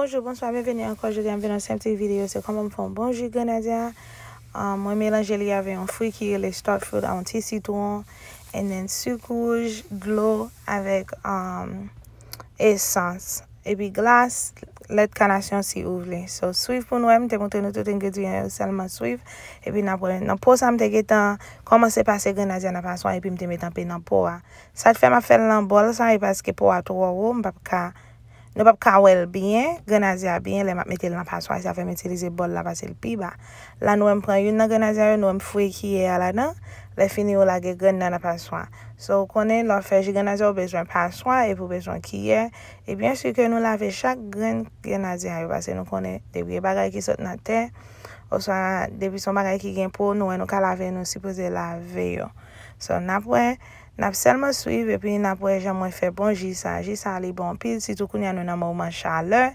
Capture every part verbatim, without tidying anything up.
Bonjou, bonswa, byenveni ankò. Jodi a m vin yon senp ti videyo, se kòman m fè yon bon ji grenadya. Um, mwen melanje li avè yon fwi ki rele start fruit, yon ti sitwon, and then sik wouj, dlo, avèk, um, esans, epi glas, lèt kanasyon si ou vle. So, swiv pou n wè, m te montre nou tout engredyan yo, sèlman swiv. Epi n ap wè, nan po sa, m te gentan kòmanse pase grenadya nan paswa, epi m te met anpe nan po a. Sa k fè m ap fè l nan bòl sa, e paske po a twò wo, m p ap ka, nou p ap ka wè l byen, grenadya byen, lè m ap mete l nan paswa, sa fè m itilize bòl la, pase l pi ba. La, nou wè m pran youn nan grenadya yo, nou wè m fouye kiyè a ladan. Lè fini, ou lage grenn nan nan paswa. So, ou konnen, lè w fè ji grenadya, ou bezwen paswa, epi ou bezwen kiyè. E byen si ke nou lave chak grenn grenadya yo, paske nou konnen, depi e bagay ki sot nan tè, oswa depi se yon bagay ki gen po, nou wè nou ka lave, nou sipoze lave yo. So, n ap wè, n ap sèlman swiv, epi n ap wè jan mwen fè bon ji sa. Ji sa, li bon anpil, sitou kounye a nou nan moman chalè.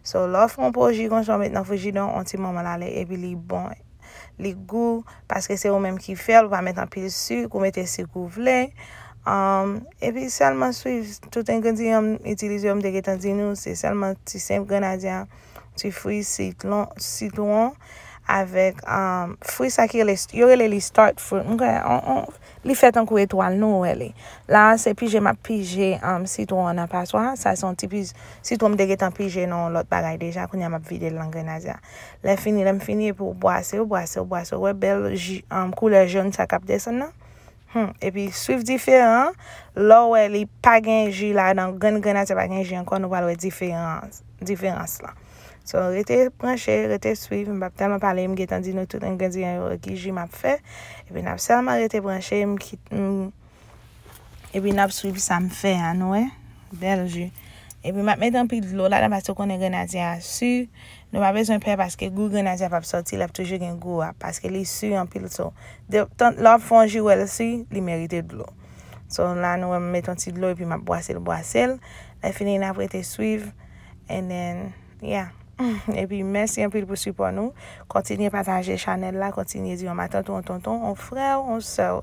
So, lè w fè yon po ji konsa, w met nan frijidè yon ti moman l ale, epi li bon, li gou, paske se ou menm ki fè l, ou pa met anpil sik, ou mete sik ou vle. Um, epi sèlman swiv tout engredyan m itilize yo, m te gentan di nou, se sèlman ti senp grenadya, ti fwi sitlon, sitwon, avèk, um, fwi sa ki rele, yo rele li start fruit. M kwè, on, on, li fè tankou etwal, nou wè li. La, se pije m ap pije, um, sitwon an nan paswa. Sa se yon ti pij-, sitwon m te gentan pije nan yon lòt bagay deja. Kounye a, m ap vide l nan grenadya. Lè fini, lè m fini, epi w bwase, w bwase, w bwase. Ou wè bèl ji, um, koulè jòn sa k ap desann nan? Hmm, epi swiv diferan. Lè w wè li pa gen ji ladan, grenn grenadya pa gen ji ankò, nou pral wè diferans, diferans lan. So, rete branche, rete swiv. M p ap tèlman pale, m gentan di nou tout engredyan yo, ki ji m ap fè. Epi n ap sèlman rete branche, m kit, m, epi n ap swiv sa m fè a, nou wè. Bèl ji. Epi m ap mete anpil dlo ladan, paske w konnen grenadya a si. Nou pa bezwen pè paske gou grenadya p ap sòti, l ap toujou gen gou a, paske li si anpil, so, de, tan, lè w ap fè yon ji, w wè l si, li merite dlo. So, la, nou wè m met yon ti dlo, epi m ap bwase l, bwase l. Lè fini, n ap rete swiv, and then, yeah. Epi, mèsi anpil pou sipò nou. Kontinye pataje chanèl la, kontinye di yon matant ou yon tonton, yon frè w, yon sè w.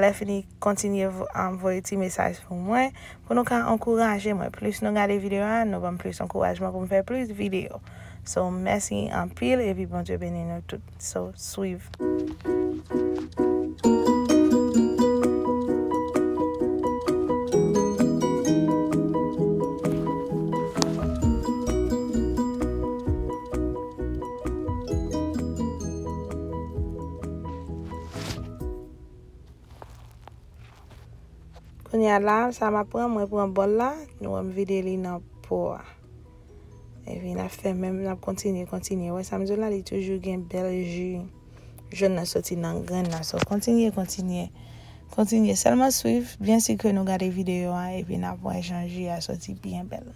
Lè fini, kontinye vo-, um, voye ti mesaj pou mwen, pou nou ka ankouraje mwen. Plis nou gade videyo a, nou ban m plis ankourajman pou m fè plis videyo. So, mèsi anpil, epi Bondye beni nou tout. So, swiv. Kounye a la, sa m ap pran, mwen pran bòl la, nou wè m vide li nan po a. Epi n ap fè menm, n ap kontinye, kontinye. Wè sa m di w la, li toujou gen bèl ji jòn nan soti nan grenn nan. So, kontinye, kontinye, kontinye. Sèlman swiv, byen si ke nou gade videyo a, epi n ap wè jan ji a soti byen bèl.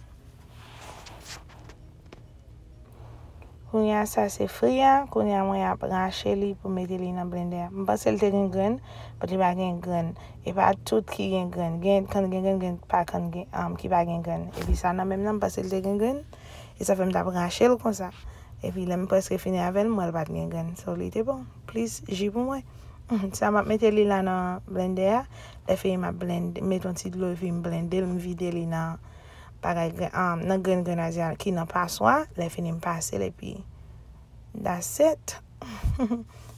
Kounye a, sa se fri a. Kounye a, mwen ap rache li pou mete li nan blendè a. M panse l te gen grenn, but li pa gen grenn. E pa tout ki gen grenn. Gen kann gen grenn, gen pa kann gen, um, ki pa gen grenn. Epi sa nan menm nan, m panse l te gen grenn. E sa fè m t ap rache l konsa. Epi lè m prèske fini avè l, m wè l pa t gen grenn. So, li te bon. Plis ji pou mwen. Sa m ap mete li la nan blendè a. Lè fini, m ap blende, met yon ti dlo, epi m blende l, m vide li nan bagay gren-, um, nan grenn grenadya ki nan paswa. Lè fini, m pase l, epi that's it.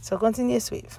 So, kontinye swiv.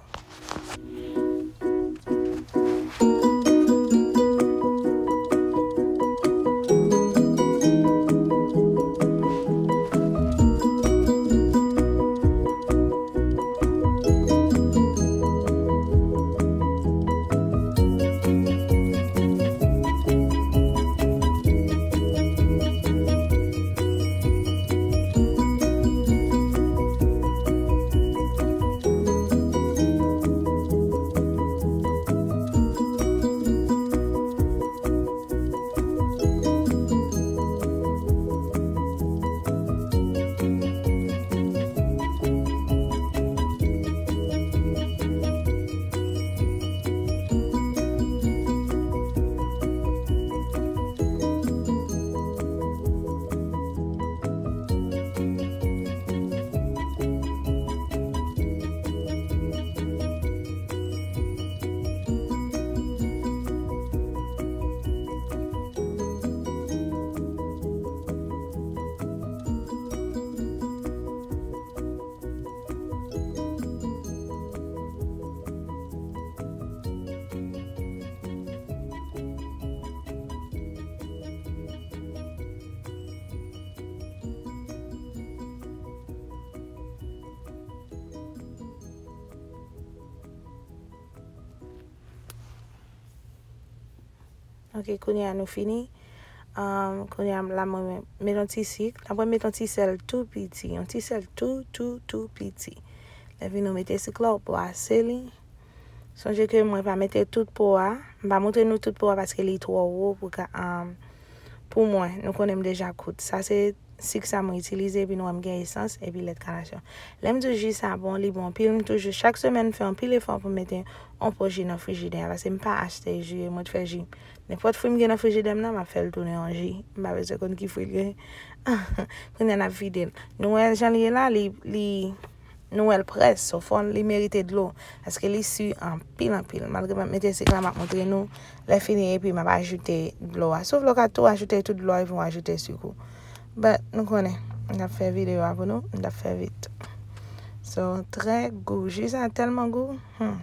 Ok, kounye a nou fini. Um, kounye a la mwen met yon ti sik. Apre met yon ti sèl tou piti. Yon ti sèl tou, tou, tou piti. Lè vini ou mete sik la, ou bwase li. Sonje ke mwen pa mete tout po a. M pa montre nou tout po a paske li twò wo pou ka, um, pou mwen. Nou konnen m deja kout. Sa se sik sa mwen itilize, epi nou wè m gen esans, epi lèt kanasyon. Lè m di w ji sa bon, li bon anpil. M toujou, chak semèn, m fè anpil efò pou m mete yon po ji nan frijidè a, paske m pa achte ji, mwen t fè ji. Nenpòt fwi m gen nan frijidè m nan, m ap fè l tounen an ji. M pa bezwen konn ki fwi l ye. Kounye a n ap vide l. Nou wè jan l ye la, li, li, nou wè l près, so fò li merite dlo. Paske li si anpil, anpil. Malgre m ap mete sik la, m ap montre nou. Lè fini, epi m ap ajoute dlo a. Si w vle, w ka tou ajoute tout dlo a, epi w ajoute sik ou. But, nou konnen, m t ap fè videyo a pou nou, m t ap fè vit. So, trè gou. Ji sa tèlman gou. Hmm.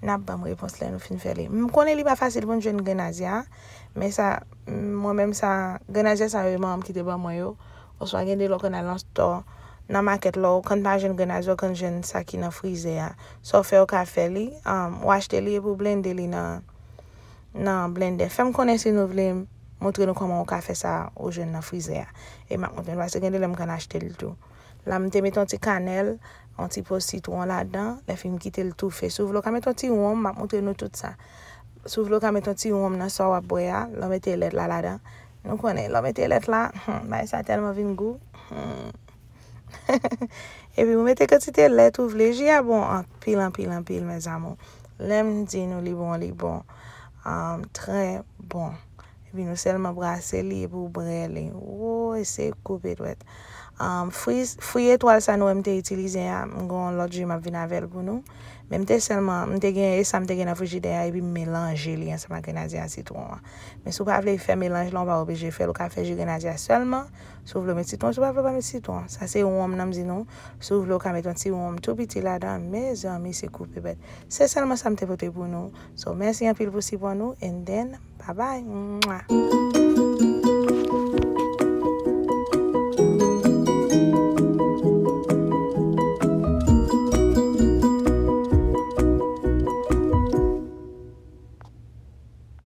N ap ban m repons lè nou fin fè li. M konnen li pa fasil pou n jwenn grenadya, men sa, mwen menm sa, grenadya sa yo, e manman m ki te ban mwen yo. Oswa gen de lè w konn al nan stò, nan makèt, lè w konn pa jwenn grenadya, w konn jwenn sa ki nan frizè a. Sa w fè, w ka fè li, um, w achte li epi w blende li nan, nan blendè. Fè m konnen si nou vle montre nou kòman w ka fè sa ou jwenn nan frizè a. E m ap montre nou, paske gen de lè m konn achte l tou. La, m te met yon ti kanèl, yon ti po sitwon ladan. Lè fini m kite l toufe. Si w vle, w ka met yon ti wonm, m ap montre nou tout sa. Si w vle, w ka met yon ti wonm nan sa w ap bwè a. Lè w mete lèt la ladan. Nou konnen, lè w mete lèt la, hmm, bagay sa tèlman vin gou. Hmm. Epi ou mete kantite lèt ou vle. Ji a bon anpil, anpil, anpil, mes amours. Lè m di nou li bon, li bon. Um, trè bon. Epi nou sèlman brase li epi w bwè li. Woy, se koupe dwèt. Um, fwi, fwi etwal sa nou wè m te itilize a, m gen yon lòt ji m ap vin avè l pou nou. Men m te sèlman, m te gen, e sa m te gen nan frijidè a, epi m melanje li ansanm ak grenadya a, sitwon an. Men si w pa vle fè melanj la, w pa oblije fè l, ou ka fè ji grenadya sèlman. Si w vle w met sitwon, si w pa vle w pa met sitwon. Sa se wonm nan m di nou. Si w vle w ka met yon ti wonm tou piti ladan, mezanmi, se koupe bèt. Se sèlman sa m te pote pou nou. So, mèsi anpil pou sipò nou, and then, bye bye. Mwah.